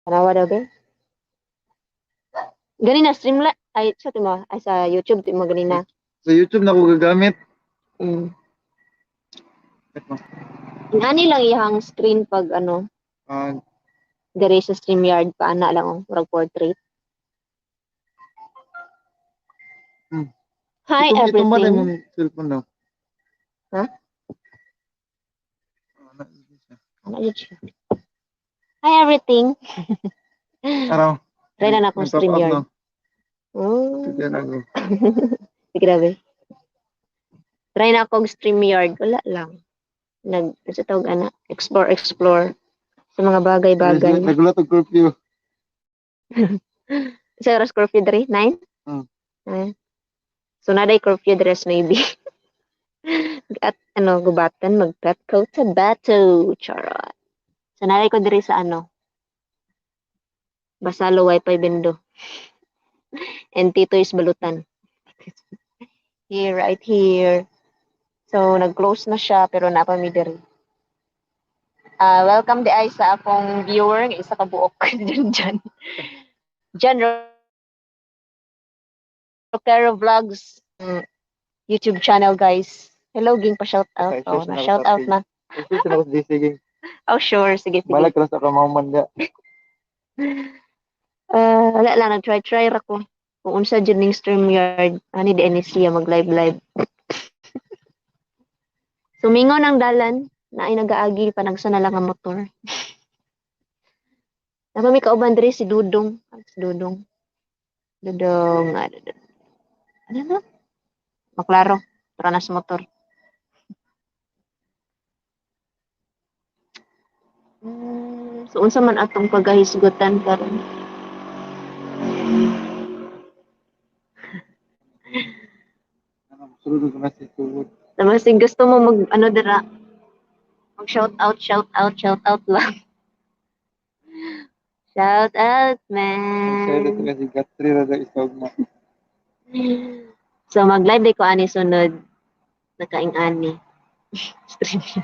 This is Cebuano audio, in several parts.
Tanawa daw be. Ganina stream la ay sa timo ay sa YouTube timo ganina. Sa YouTube na ko gagamit. Ani lang iyang screen pag ano diri sa StreamYard pa ana lang oh, murag portrait. Hi Itong ba everything. Imong cellphone daw? Ha? Oh, na- siya. Ano yun siya? Hi everything. Araw. Try na akong Nag-pop up StreamYard. No? Oh, Sige na ako. grabe. Try na akong StreamYard. Wala lang. Nag, sa tawag ana, explore, explore sa mga bagay-bagay. Nagulat og curfew. Sa oras curfew diri? 9? Hmm. Ah. So naday curfew dress maybe. At ano, gubatan, mag-Pepco Tabato. Charot. So naday ko diri sa ano, Basalo Wi-Fi Bendo. And Tito is balutan. Here, right here. So, nag-close na siya, pero napa mi diri. Ah, welcome di ay sa akong viewer nga isa ka buok dyan dyan. Jan Roquero Vlogs YouTube channel, guys. Hello, ging pa shout out. Okay, Oh, sure, na shout out na. Kasi sila ko sige. Oh, sure. Sige, sige. Balak ra sa kamauman da. Ah, wala lang, nag-try-try ra ko. Kung unsa jud ning StreamYard, ani di ani siya mag-live live. Sumingon ang dalan na ay nagaagi panagsa na lang ang motor. Napa mi kauban diri si Dudong. Ah, si Dudong. Dudong, ah, Dudong. Ano na? Maklaro. Tara na sa motor. So unsa man atong pagahisgutan karon? Ano, sulod ko na si tugod. Tapos gusto mo mag ano dira mag shout out, shout out, shout out lang. Shout out, Share man. dito kasi gatri ra da isog na. So mag live day ko ani sunod. Nakaing ani. Stream siya.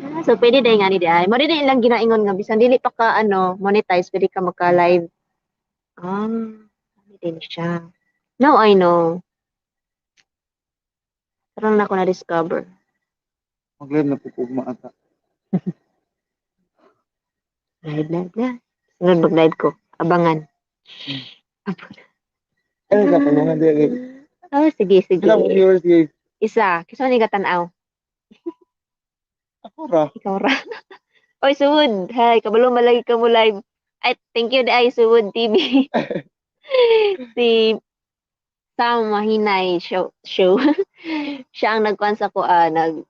Ah, so pwede day nga ni di ay. Mo din lang ginaingon nga bisan dili pa ka ano monetize pwede ka maka-live. Ah, ano din siya. Now I know. Karon na ako na-discover. Mag-live na po ugma ata. Live, live, live. Sunod mag-live ko. Abangan. Abangan. Ay, kapalungan di. Oh, sige, sige. Sila mo viewers guys. Isa. Kisa ni katanaw. Ako ra. Ikaw ra. Oy, Suwod. Hi, kabalo malagi ka mo live. Ay, thank you ay Suwod TV. Si Sam Mahinay show show. Siya ang nagkuan sa ko ah, nag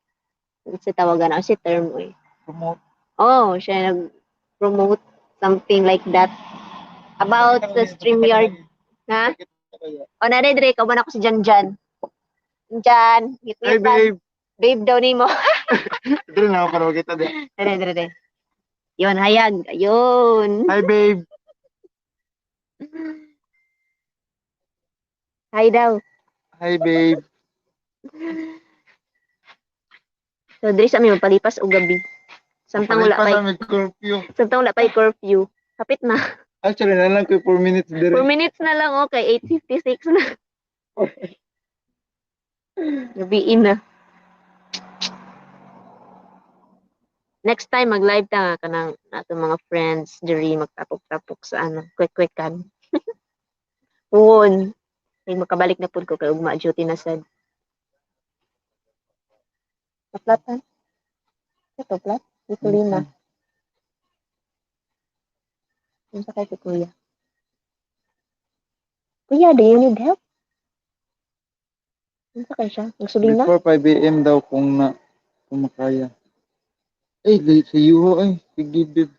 sa tawagan ako si term oy. Promote. Oh, siya nag-promote something like that about the StreamYard. Ha? O, na dre, kauban ako si Jan Jan. Jan, Hey ngit-ngitan. Babe. Babe daw nimo. Dili na ako para makita di. Dre, dre, dre. Yun, hayag. Ayun. Hi babe. Hi daw. Hi babe. So, dre sa mi magpalipas og gabi. Samtang wala Palipas pa ang may curfew. Samtang wala pa curfew. Kapit na. Actually, na lang ko 4 minutes dire. 4 minutes na lang, okay. 8:56 na. Gabiin na. Next time, mag-live ta nga kanang nato mga friends diri magtapok-tapok sa ano, quick-quick kan. Puon. Ay, makabalik na pud ko kay ugma duty na sad. Paplatan. Ito plat. Ito lima. Unsa kay si kuya? Kuya, do you need help? Unsa kay siya? Nagsulina? Before 5 a.m. daw kung na kung makaya. Eh, sa yuho eh. Sige, babe.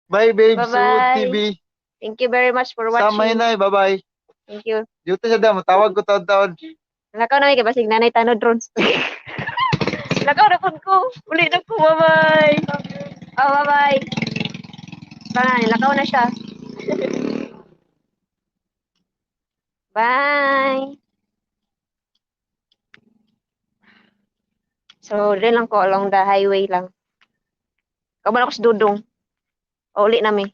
Bye, babe. Sugod Bye-bye. TV. Thank you very much for Sama watching. na, bye-bye. Thank you. Dito sa damo, tawag ko taon-taon. Lakaw na kay basig nanay tanod ron. Lakaw na pud ko. Uli na ko. Bye-bye. Oh, bye-bye. Bye. Lakaw na siya. Bye. So, diri lang ko along the highway lang. Kauban ako sa Dudong. O, uli nami.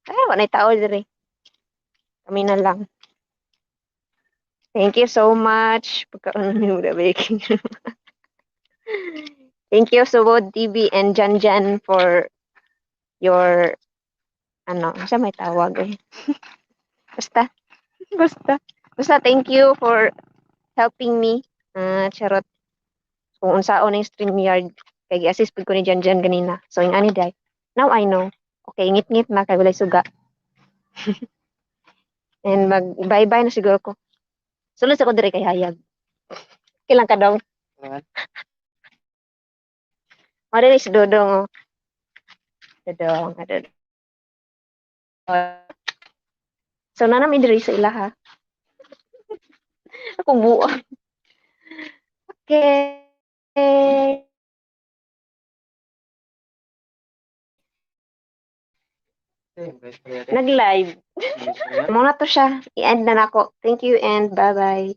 Ay, wala tao diri. Kami na lang. Thank you so much. Pagkaon ni mo baking. Thank you, Subod TV and Jan Jan, for your ano, sa may tawag eh. Basta. Basta. Basta thank you for helping me. Ah, charot. Kung unsaon ang StreamYard kay gi-assist pud ko ni Jan Jan ganina. So ing ani day. Now I know. Okay, ngit-ngit na kay walay suga. And mag bye-bye na siguro ko. Sulod sa ko diri kay hayag. Kailan ka dong? Mao diri si Dodong, oh. Dodong, Dodong. So naa na mi diri sa ilaha. Akong buang. Okay. Nag-live. Mao na to siya. I-end na nako. Thank you and bye-bye.